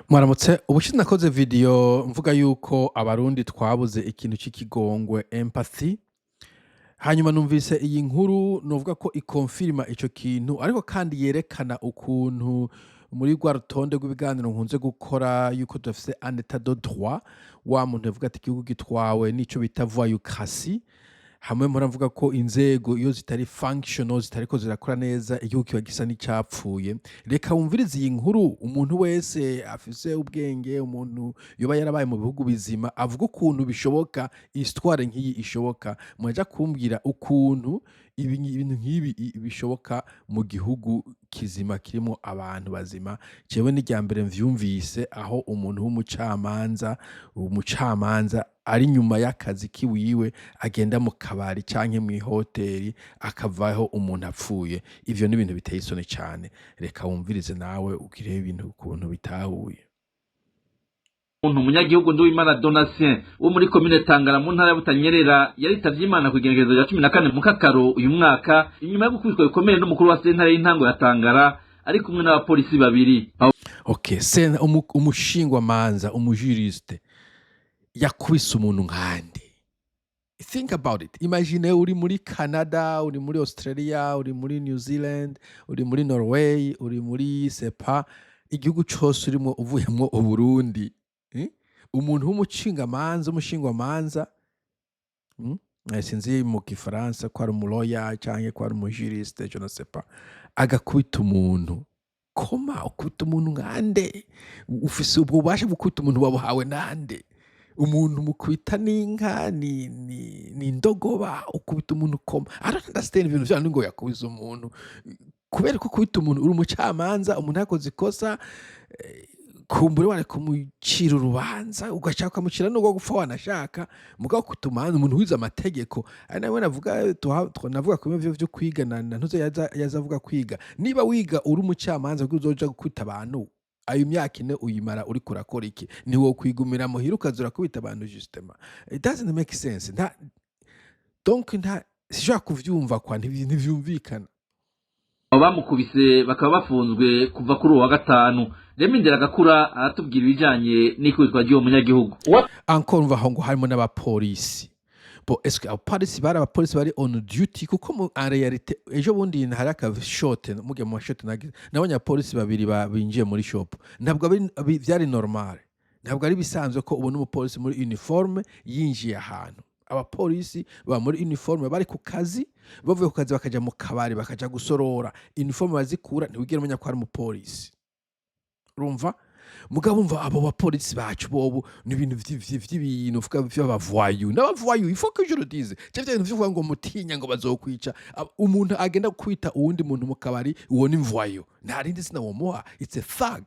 Mwaramutse. Ubushize nakoze video mvuga yuko Abarundi twabuze ikintu c'ikigongwe, empathy. Hanyuma numvise iyi nkuru, novuga ko ikonfirma ico kintu, ariko kandi yerekana ukuntu muri rwa rutonde rw'ibiganiro nkunze gukora yuko dufise un état de droit. Wa muntu yavuga ati igihugu gitwawe n'ico bita voyoucratie, hamwe mpora mvuga ko inzego iyo zitari functional, zitariko zirakora neza, igihugu kiba gisa n'icapfuye. Reka wumvirize iyi nkuru. Umuntu wese afise ubwenge, umuntu yoba yarabaye mu bihugu bizima, avuga ukuntu bishoboka, histoire nk'iyi ishoboka. Muraja kumbwira ukuntu ibintu nk'ibi bishoboka mu gihugu kizima kirimwo abantu bazima. Jewe ni irya mbere mvyumvise, aho umuntu w'umucamanza, umucamanza ari inyuma y'akazi kiwiwe, agenda mu kabari canke mw'ihoteri, akavaho umuntu apfuye. Ivyo ni ibintu biteye isoni cane. Reka wumvirize nawe ugire ibintu ukuntu bitahuye. Umuntu umunyagihugu Nduwimana Donatien wo muri komine Tangara mu ntara ya Butanyerera yaritavye Imana ku igenekerezo rya 14 Mukakaro uyu mwaka, inyuma yo gukubitwa bikomeye n'umukuru wa sentare y'intango ya Tangara ari kumwe n'abapolisi babiri. Abo Okay, umushingwamanza, umujuriste yakubise umuntu nkande? Think about it. Imagine uri muri Canada, uri muri Australia, uri muri New Zealand, uri muri Norway, uri muri sepa igihugu cose urimo uvuyemwo Uburundi, eh? Umuntu w'umucingamanza, umushingwamanza, Sinzi mu gifaransa ko ari umuloya canke ko ari umujuriste, je ne sais pas, agakubita umuntu. Koma ukubita umuntu nkande? Ufise ubwo bubasha bwo gukubita umuntu, wabuhawe nande? Umuntu mukubita n'inka, ni indogoba, ukubita umuntu koma? I don't understand ibintu vyanyu ngo yakubise umuntu. Kubera ko ukubita umuntu uri umucamanza, umuntu yakoze ikosa, kumbure wari kumucira urubanza, ugashaka ukamucira n'urwo gupfa wanashaka. Mugabo kutumanza umuntu wize amategeko, ari nawe navuga navuga ku bimwe vyo kwiga na ntuze yaza avuga kwiga. Niba wiga uri umucamanza kugira uzoja gukubita abantu, ayo myaka 4 uyimara uriko urakora iki? Ntiwokwigumira muhira ukaza urakubita abantu? Justement, it doesn't make sense. Nta, donc nta, sinshobora kuvyumva kwa ntivyumvikana. Abo bamukubise bakaba bafunzwe kuva kuri uwo wa gatanu. Remy Nderagakura aratubwira ibijanye n'ikubitwa ry'uwo munyagihugu. Encore umva aho ngo harimo n'abapolisi. Bon, est-ce que abapolisi bari abapolisi bari on duty? Kuko mu en réalité, ejo bundi hari aka shot mugiye mu shot, nagize nabonye abapolisi babiri binjiye muri shop. Ntabwo vyari normal, ntabwo ari bisanzwe ko ubona umupolisi muri uniforme yinjiye ahantu. Abapolisi baba muri uniforme bari ku kazi, bavuye ku kazi bakaja mu kabari, bakaja gusorora, uniforme bazikura, ntiwigera umenya ko ari umupolisi. Urumva? Mugabo umva abo bapolisi bacu bobo ni ibintu vy'ibintu uvuga vy'abavoyou n'abavoyou. Il faut que je le dise. Cyo vya bintu vyo kuvuga ngo mutinya ngo bazokwica. Umuntu agenda kwita uwundi muntu mu kabari, uwo ni voyou, nta rindi zina womuha. It's a thug.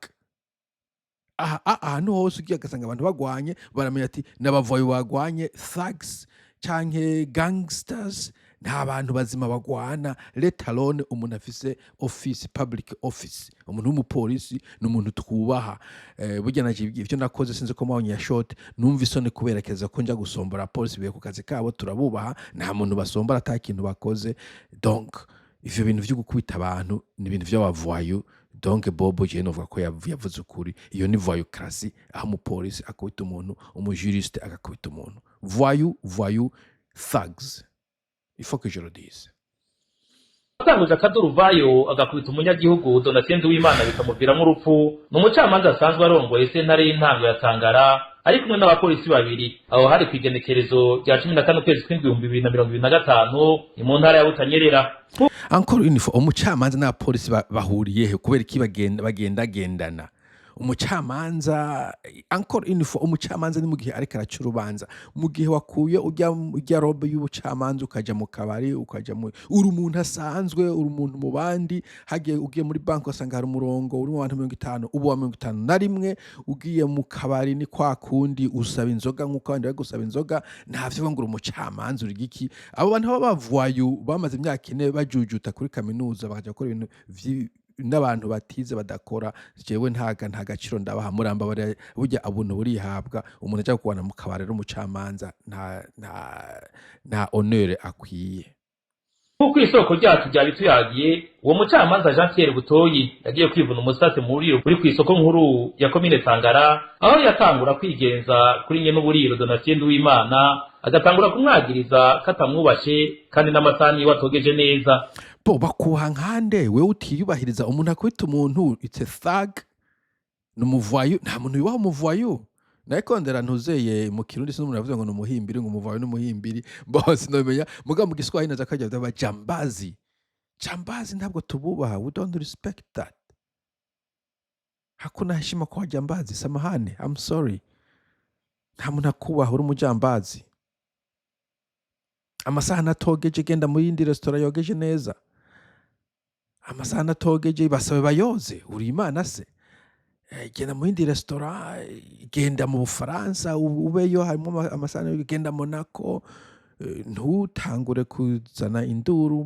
Aha ahantu hose ugiye agasanga abantu bagwanye, baramenya ati n'abavoyou bagwanye, thugs canke gangsters. Nta bantu bazima bagwana, let alone umuntu afise office, public office. Umuntu w'umupolisi ni umuntu twubaha. Burya naje ivyo nakoze, sinzi ko mwabonye ya shot, numva isoni kuberekeza ko nja gusombora abapolisi biye ku kazi kabo. Turabubaha, nta muntu basombora ata kintu bakoze. Donc ivyo bintu vyo gukubita abantu ni ibintu vy'abavoyou. Donc Bobo, jewe novuga ko yavuze ukuri. Iyo ni voyoucratie, aho umupolisi akubita umuntu, umujuriste agakubita umuntu. Voyou, voyou, thugs, il faut que je le dise. Atanguje akaduruvayo agakubita umunyagihugu Donatien Nduwimana bikamuviramo urupfu, ni umucamanza asanzwe arongoye sentare y'intango ya Tangara ari kumwe n'abapolisi babiri. Aho hari ku igenekerezo rya 14 ukwezi kw'indwi 2025, ni mu ntara ya Butanyerera. Encore une fois, umucamanza n'abapolisi bahuriye he? Kubera iki bagendagendana? Umucamanza, encore une fois, umucamanza ni mu gihe ariko araca urubanza. Mu gihe wakuye ujya robe y'ubucamanza, ukaja mu kabari, ukaja mu, uri umuntu asanzwe, uri umuntu mu bandi. Hagiye ugiye muri banki, ugasanga hari umurongo urimo abantu 50, ubu wa 51. Ugiye mu kabari ni kwa kundi, usaba inzoga nk'uko abandi bari gusaba inzoga. Ntavyo ngo uri umucamanza, uri giki. Abo bantu b'abavoyou bamaze imyaka 4 bajujuta kuri kaminuza, bakaja gukora ibintu n'abantu batize badakora, jewe nta gaciro ndabaha. Murambabarira, burya ubuntu burihabwa. Umuntu aja kugwana mu kabari ari umucamanza, nta honneur akwiye. Nk'uko isoko ryacu ryari tuyagiye, uwo mucamanza Jean Pierre Butoyi yagiye kwivuna umusase mu buriro uri kw'isoko nkuru ya komine Tangara, aho yatangura kwigenza kuri nye n'uburiro Donatien Nduwimana, agatangura kumwagiriza ko atamwubashe kandi n'amasahani yiwe atogeje neza. Bo bakuha nkande wewe utiyubahiriza? Umuntu akwita umuntu, it's a thug, ni umu voyou. Nta muntu yubaha umu voyou. Nariko ntuzeye mu Kirundi, sinzi umuntu yavuze ngo ni umuhimbiri, ngo umu voyou n'umuhimbiri. Bo sinomenya, mugabo mu Giswahili naza kajya by'abajambazi. Jambazi ntabwo tububaha. We don't respect that. Hakuna heshima kwa jambazi. Samahani, I'm sorry. Nta muntu akubaha uri umujambazi. Amasahani atogeje, genda mu yindi resitora yogeje neza. Amasahani atogeje, basabe bayoze. Uri Imana se? Genda mu yindi resitora, genda mu Bufaransa ubeyo harimo amasahani, genda Monaco, ntutangure kuzana induru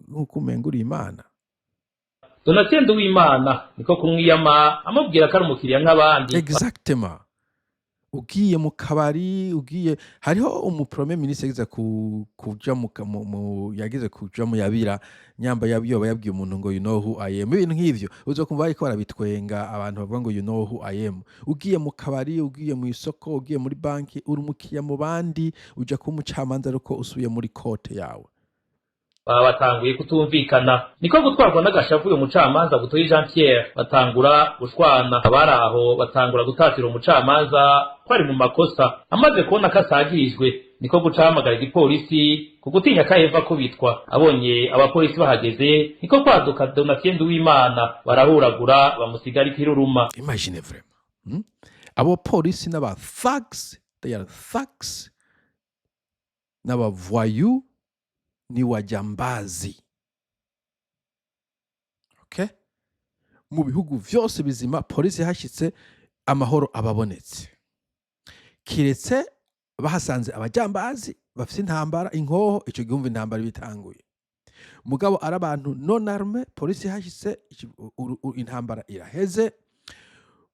nk'uko umenga uri Imana. Donatien Nduwimana niko kumwiyama, amubwira ko ari umukiriya nk'abandi. Exactement. Ugiye mu kabari, ugiye hariho umu premier ministre yagize kuja mu yagize kuja mu yabira nyamba yoba yabwiye umuntu ngo "You know who I am", ibintu nk'ivyo. Uzokumva bariko barabitwenga abantu bavuga ngo "You know who I am". Ugiye mu kabari, ugiye mu isoko, ugiye muri banki, uri umukiriya mu bandi. Uja kuba umucamanza ariko usubiye muri kote yawe. Baba batanguye kutumvikana, niko gutwarwa n'agashavu uyu mucamanza Butoyi Jean Pierre, batangura gushwana. Abari aho batangura gutatira umucamanza ko ari mu makosa. Amaze kubona ko asagirijwe, niko guca ahamagara igipolisi ku gutinya ko aheva kubitwa. Abonye abapolisi bahageze, niko kwaduka Donatien Nduwimana, barahuragura, bamusigara ikiruruma. Imagine vraiment, Abo polisi n'aba thugs, they are thugs, n'aba voyou, ni wajambazi, okay? Mu bihugu vyose bizima, polisi yahashitse, amahoro ababonetse, kiretse bahasanze abajambazi bafise intambara, inkoho. Ico gihe umva intambara iba itanguye. Mugabo ari abantu non arme, polisi ihashitse, intambara iraheze.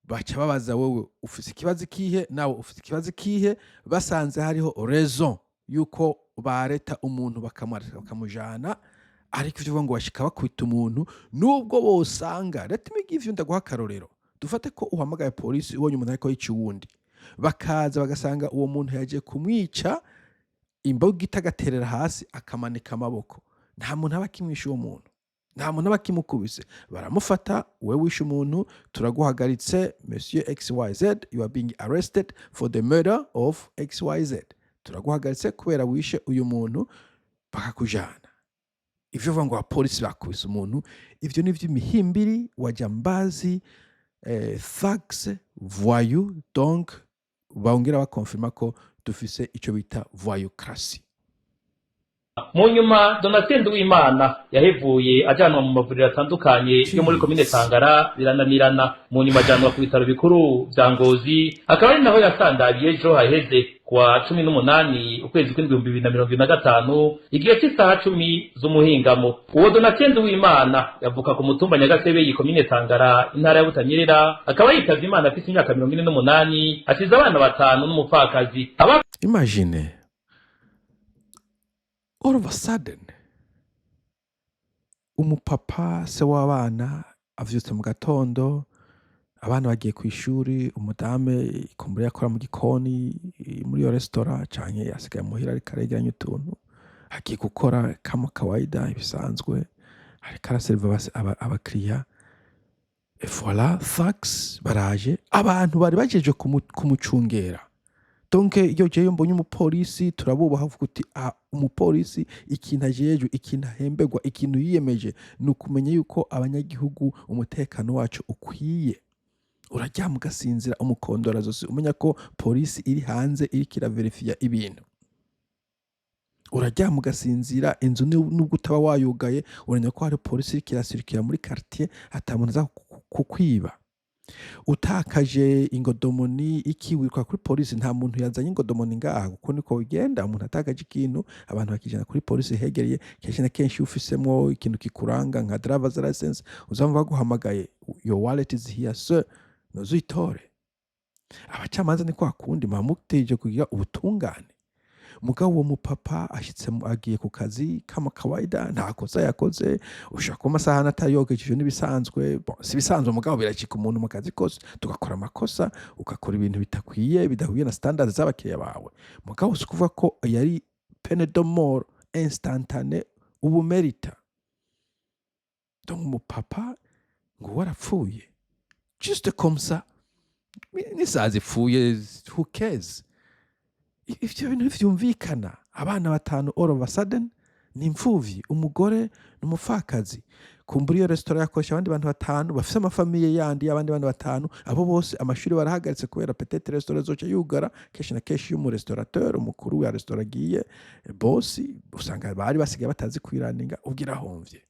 Baca babaza: "Wewe ufise ikibazo ikihe? Nawe ufise ikibazo ikihe?" Basanze hariho raison yuko bareta umuntu, bakamwareka, bakamujana. Ariko ivyo uvuga ngo bashika bakubita umuntu, nubwo bosanga, let me give you, ndaguha akarorero. Dufate ko uhamagaye polisi, ubonye umuntu ariko yica uwundi, bakaza bagasanga uwo muntu yagiye kumwica imbugita, agaterera hasi, akamanika amaboko. Nta muntu aba akimwishe uwo muntu, nta muntu aba akimukubise. Baramufata: "Wewe wishe umuntu, turaguhagaritse, monsieur XYZ. You are being arrested for the murder of XYZ. Turaguhagaritse kubera wishe uyu muntu." Bakakujana. Ivyo uvuga ngo abapolisi bakubise umuntu, ivyo ni ivy'imihimbiri, wajambazi, thugs, voyou. Donc bongera bakonfirma ko dufise ico bita voyoucratie. Mu nyuma Donatien Nduwimana yahevuye ajanwa mu mavuriro atandukanye yo muri komine Jeez. Tangara, birananirana. Mu nyuma ajanwa ku bitaro bikuru vya Ngozi, akaba ari naho yasandariye ejo haheze kuwa 18 ukwezi kw'indwi 2025, igihe c'isaha 10 z'umuhingamo. Uwo Donatien Nduwimana yavuka ku mutumba Nyagasebeyi, komine Tangara, intara ya Butanyerera, akaba yitavye Imana afise imyaka 48, asize abana batanu n'umupfakazi. Aba Imagine, all of a sudden, umupapa, se w'abana, avyutse mu gatondo, abana bagiye kw'ishuri, umudame kumbure yakora mu gikoni muri iyo resitora, canke yasigaye muhira ariko aregeranya utuntu, agiye gukora kama kawaida, ibisanzwe, ariko araserva abakiriya. Et voilà, thugs baraje, abantu bari bajeje kumucungera. Donc iyo jewe mbonye umupolisi, turabubaha. Uvuga uti: "Ah, umupolisi ikintu ajejwe, ikintu ahemberwa, ikintu yiyemeje ni ukumenya yuko abanyagihugu umutekano wacu ukwiye." Uraryama ugasinzira, umukondora zose, umenya ko polisi iri hanze iriko iraverifiya ibintu. Uraryama ugasinzira, inzu nubwo utaba wayugaye, uramenya ko hari polisi iriko irasirikira muri quartier, ata muntu aza kukwiba. Utakaje ingodomoni iki, wiruka kuri polisi. Nta muntu yazanye ingodomoni ngaha, kuko niko bigenda. Umuntu atakaje ikintu, abantu bakijana kuri polisi hegereye. Kenshi na kenshi iyo ufisemwo ikintu kikuranga nka driver's license, uzamva baguhamagaye: "Your wallet is here, sir, nuzuyitore." Abacamanza ni kwa kundi, muba muteje kugira ubutungane. Mugabo uwo mupapa ashitse agiye ku kazi kama kawaida, nta kosa yakoze. Ushobora kuba amasahani atayogeje, n'ibisanzwe. Bon, si ibisanzwe, mugabo birashika umuntu mu kazi kose tugakora amakosa, ugakora ibintu bitakwiye, bidahuye na standards z'abakiriya bawe. Mugabo si ukuvuga ko yari peine de mort instantanée ubu merita. Donc umupapa ngo warapfuye juste comme ça, n'isazi ipfuye, who cares? Ivyo bintu ntivyumvikana. Abana batanu, all of a sudden ni imfuvyi, umugore ni umupfakazi. Kumbura iyo resitora yakoresha abandi bantu batanu bafise ama familles yandi y'abandi bana batanu. Abo bose amashuri barahagaritse kubera peut-être resitora izoca yugara. Kenshi na kenshi iyo umu restaurateur, umukuru wa resitora agiye, bosi, usanga bari basigaye batazi kwiraninga, ubwo irahomvye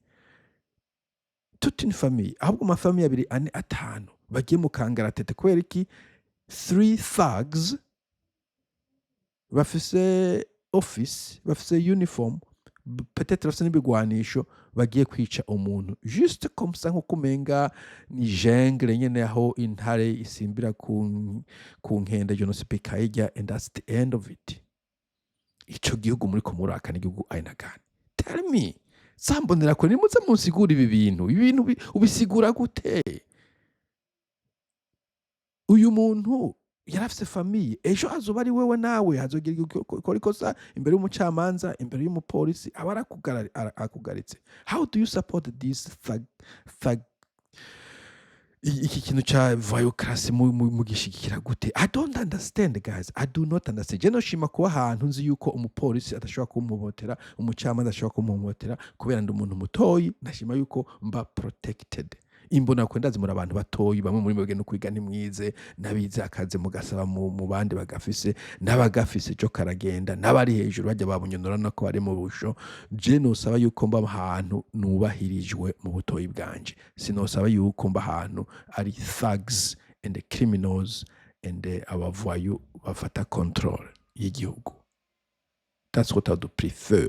toute une famille. Ahubwo ama familles abiri, ane, atanu bagiye mu kangaratete. Kubera iki? Three thugs bafise office, bafise uniform, peut-être bafise n'ibigwanisho, bagiye kwica umuntu juste comme ça, nkuko umenga ni jungle nyene, aho intare isimbira ku nkende, je ne sais pas, ikayirya, and that's the end of it. Ico gihugu muriko muraka ni igihugu aina gani? Tell me. Sambonera kure, nimuze munsigura ibi bintu. Ibi bintu ubisigura gute? Uyu muntu yari afise famille, ejo azoba ari wewe nawe. Hazogira igihe ukora ikosa imbere y'umucamanza, imbere y'umupolisi, aba akugaritse. How do you support this thug? Iki kintu ca voyocracy mugishigikira gute? I don't understand, guys, I do not understand. Je noshima kuba ahantu nzi yuko umupolisi adashobora kumuhotera, umucamanza adashobora kumuhotera, kubera ndi umuntu mutoyi. Ndashima yuko mba protected. Imbona kwe ndazi muri abantu batoyi, bamwe muri mwebwe no kwiga ntimwize, n'abize akazi mugasaba mu bandi bagafise, n'abagafise cyo karagenda, n'abari hejuru bajya babunyonora nako bari mu busho. Je nosaba yuko mba ahantu nubahirijwe mu butoyi bwanje. Sinosaba yuko mba ahantu ari thugs and the criminals and the aba voyous bafata control y'igihugu. That's what I would prefer.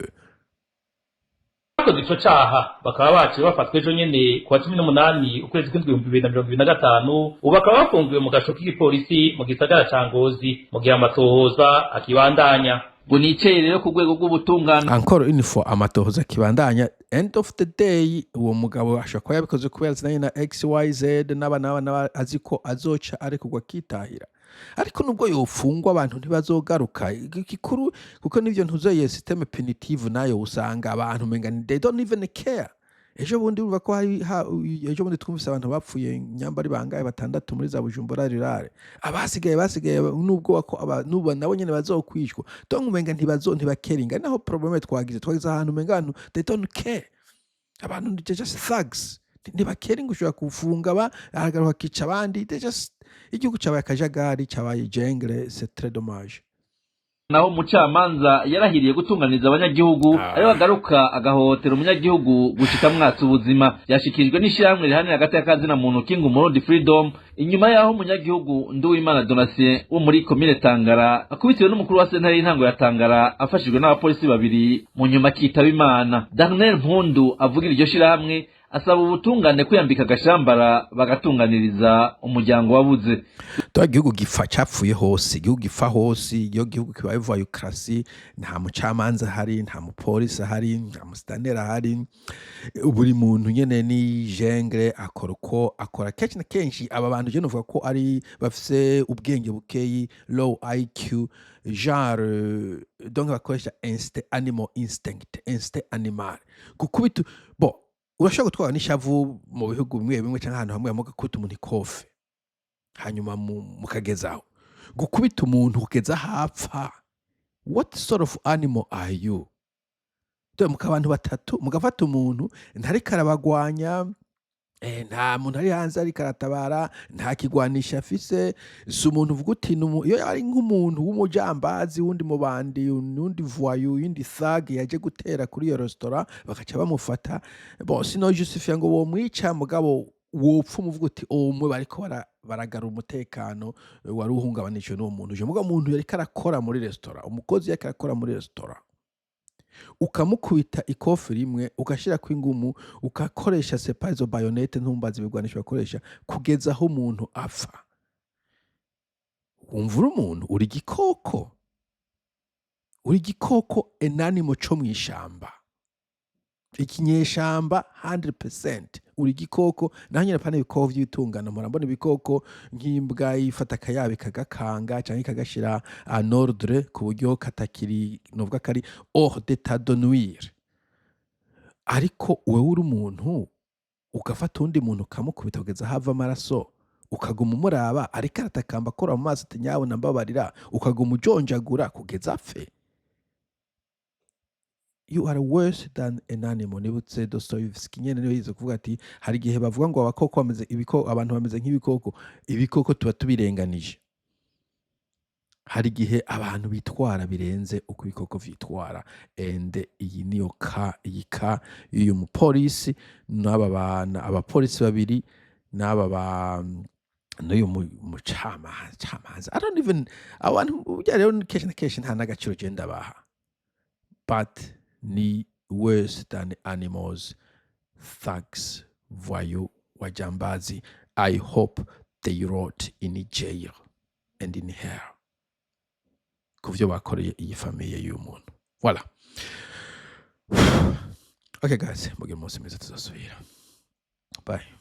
Bakoze ico caha bakaba baciye bafatwa ejo nyene kuwa 18 ukwezi kw'indwi 2025. Ubu bakaba bafungiwe mu gasho k'igipolisi mu gisagara ca Ngozi, mu gihe amatohoza akibandanya. Ngo niceye rero ku rwego rw'ubutungane. Encore une fois, amatohoza kibandanya. End of the day, uwo mugabo ashobora kuba yabikoze kubera azinanye na XYZ n'aba n'aba n'aba, azi ko azoca arekurwa akitahira. Ariko nubwo yofungwa, abantu ntibazogaruka. Igikuru kuko nivyo ntuzeye système punitive nayo, usanga abantu umenga ni they don't even care. Ejo bundi urumva ko hari ejo bundi twumvise abantu bapfuye, nyamba ari bangahe, batandatu muri za Bujumbura rirare. Abasigaye basigaye nubwo ko nubu nabo nyene bazokwishwa. Donc umenga ntibakeringa. Naho problème twagize ahantu umenga abantu they don't care. Abantu they just thugs, ntibakeringa. Ushobora kufunga ba aragaruka akica abandi. They just, igihugu cabaye akajagari, cabaye jungle. C'est très dommage. Naho umucamanza yarahiriye gutunganiriza abanyagihugu, ariwe agaruka agahohotera umunyagihugu gushika mwatsa ubuzima. Byashikirijwe n'ishyirahamwe riharanira agateka kazina muntu King Umurundi Freedom, inyuma y'aho umunyagihugu Nduwimana Donatien wo muri komine Tangara akubitiwe n'umukuru wa sentare y'intango ya Tangara afashijwe n'abapolisi babiri, mu nyuma akitaba Imana. Darnel Mpundu avugira iryo shyirahamwe asaba ubutungane kwiyambika agashambara, bagatunganiriza umuryango wabuze. Tuba igihugu gipfa, capfuye hose, igihugu gipfa hose. Iyo gihugu kibaye voyocracy, nta mucamanza ahari, nta mupolisi ahari, nta musitaneri ahari, buri muntu nyene ni jungle, akora uko akora. Kenshi na kenshi aba bantu je novuga ko ari bafise ubwenge bukeyi, low IQ genre. Donc bakoresha instinct, animal instinct, instinct animal, gukubita. Bon, urashobora gutwara n'ishavu mu bihugu bimwe bimwe canke ahantu hamwe hamwe, ugakubita umuntu ikofe, hanyuma mukagezaho gukubita umuntu kugeza hapfa. What sort of animal are you? Dore muka abantu batatu mugafata umuntu ntariko arabagwanya, nta muntu ari hanze ariko aratabara, nta kigwanisho afise. Si umuntu uvuga uti iyo ari nk'umuntu w'umujambazi wundi mubandi, wundi voyou, yindi thug yaje gutera kuri iyo restaurant, bakaca bamufata. Bon, sino justifia ngo bomwica, mugabo wopfa umuvuga uti umwe bariko baragarura umutekano wari uhungabanijwe n'uwo muntu uje. Mugabo umuntu yariko arakora muri restaurant, umukozi yariko arakora muri restaurant, ukamukubita ikofi rimwe, ugashirako ingumu, ugakoresha sepa izo baïonnettes, ntumbaze ibigwanisho bakoresha, kugeza aho umuntu apfa, wumva uri umuntu, uri igikoko. Uri igikoko, an animal co mw'ishamba, ikinyeshamba 100%. Uri igikoko. Naho nyene pana ibikoko vy'ibitungano, mpora mbona ibikoko nk'imbwa ifata akayabu ikagakanga canke ikagashira en ordre ku buryo katakiri, novuga kari hors d'état de nuire. Ariko wewe uri umuntu, ugafata uwundi muntu ukamukubita kugeza aho ava amaraso, ukaguma umuraba ariko aratakamba akora mu maso ati: "Nyabuna mbabarira", ukaguma ujonjagura kugeza apfe, you are worse than an animal. Nibutse Dostoevsky nyene, niwe yize kuvuga ati hari igihe bavuga ngo abakoko bameze ibiko, abantu bameze nk'ibikoko. Ibikoko tuba tubirenganije. Hari igihe abantu bitwara birenze uko ibikoko vyitwara. And iyi niyo ka iyi ka y'uyu mupolisi n'aba bana, abapolisi babiri n'aba ba n'uyu mucamanza camanza. I don't even, abantu burya rero kenshi na kenshi nta n'agaciro je ndabaha, but ni worse than animals, thugs, voyous, wajambazi. I hope they rot in jail and in hell kuvyo bakoreye iyi famille y'uyu muntu. Voilà. Okay guys, mugire umunsi mwiza, tuzasubira. Bye.